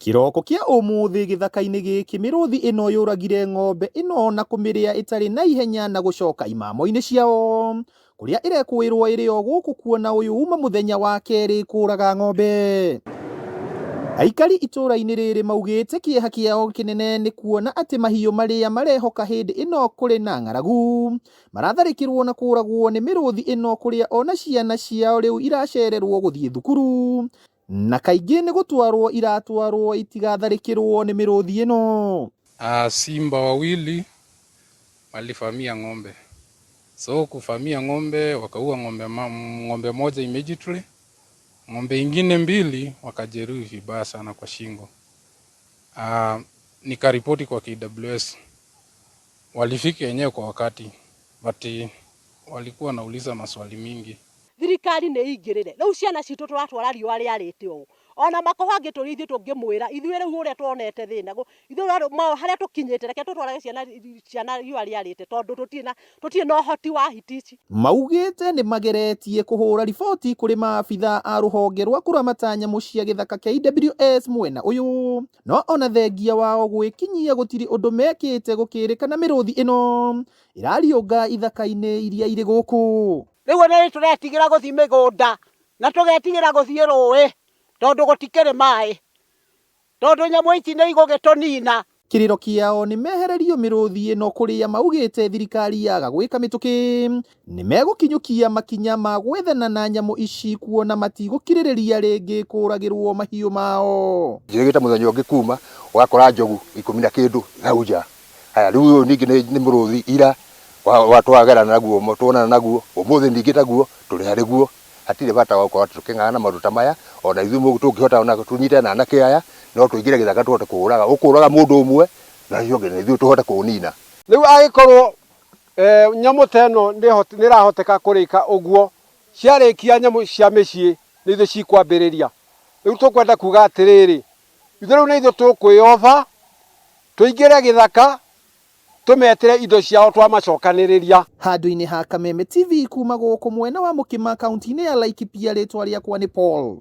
Kĩroko kĩa ũmũthĩ gĩthaka-inĩ gĩkĩ mĩrũthi ĩno yũragire ng'ombe ĩno na kũmĩrĩa ĩtarĩ na ihenya na gũcoka imamo-inĩ ciao kũrĩa ĩrekũĩrwo ĩrĩ o gũkũ kuona ũyũ uma mũthenya wa kerĩ kũraga ng'ombe. Aikari itũra-inĩ rĩrĩ maugĩte kĩeha kĩao kĩnene nĩ kuona atĩ mahiũ marĩa marehoka hĩndĩ ĩno kũrĩ na ng'aragu maratharĩkĩrwo na kũragwo nĩ mĩrũthi ĩno kũrĩa ona ciana ciao rĩu iracererwo gũthiĩ thukuru na kaingĩ nĩ gũtwarwo iratwarwo itigatharĩkĩrwo nĩ mĩrũthi ĩno. Simba wawili walivamia ng'ombe, so kuvamia ng'ombe wakaua ng'ombe, ng'ombe moja immediately, ng'ombe ingine mbili wakajeruhi vibaya sana kwa shingo. Nikaripoti kwa KWS, walifika yenyewe kwa wakati, but walikuwa wanauliza maswali mingi. Thirikari nĩ ingĩrĩre rĩu ciana citũ tũratwara riũa rĩarĩte ũũ ona makoho angĩtũria ithuĩ tũngĩmwĩra ithuĩ rĩu ũrĩa tuonete thĩna ithuĩ harĩa tũkinyĩte reke tũtwarage ciana ciana riũa rĩarĩte tondũ tũtirĩ na tũtirĩ na ũhoti wa hiti ici. Maugĩte nĩ mageretie kũhũra riboti kũrĩ maabitha a rũhonge rwa kũramata nyamũ cia gĩthaka KWS mwena ũyũ no ona thengia wao gwĩkinyia gũtirĩ ũndũ mekĩte gũkĩrĩkana mĩrũthi ĩno ĩrariũnga ithaka-inĩ iria irĩ gũkũ. Rĩu ona nĩ tũretigĩra gũthiĩ mĩgũnda na tũgetigĩra gũthiĩ rũĩ tondũ gũtikĩrĩ maĩ tondũ nyamũ ici nĩ igũgĩtũnina. Kĩrĩro kĩao nĩ mehererio mĩrũthi ĩno kũrĩa maugĩte thirikari yaga gwĩka mĩtũkĩ nĩ megũkinyũkia makinya ma gwethana na nyamũ ici kuona matigũkirĩrĩria rĩngĩ kũragĩrwo mahiũ mao. Njĩrĩgĩte mũthenya ũngĩ kuma ũgakora njogu ikũmi na kĩndũ hau nja. Haya rĩu ũyũ ningĩ nĩ mũrũthi ira twagerana naguo tuonana naguo ũmũthĩ ningĩ taguo tũrĩ harĩ guo. Hatirĩ bata wa gũkorwo atĩ tũkĩng'ang'ana na maũndũ ta maya ona ithuĩ tũngĩhota ona tũnyite na anake aya no tũingĩre gĩthaka tũhote kũũraga. Ũkũraga mũndũ ũmwe na ũcio ũngĩ na ithuĩ tũhote kũũnina. Rĩu angĩkorwo nyamũ ta ĩno nĩ ĩrahoteka kũrĩka ũguo, ciarĩkia nyamũ cia mĩciĩ nĩ ithuĩ cikwambĩrĩria. Rĩu tũkwenda kuga atĩrĩrĩ, ithuĩ rĩu nĩ ithuĩ tũkwĩyoba, tũingĩre gĩthaka, tũmetĩre indo ciao twamacokanĩrĩria. Handũ-inĩ ha Kameme TV kuma gũkũ mwena wa Mũkĩma kaunti-inĩ ya Laikipia rĩtwa rĩakwa nĩ Paul.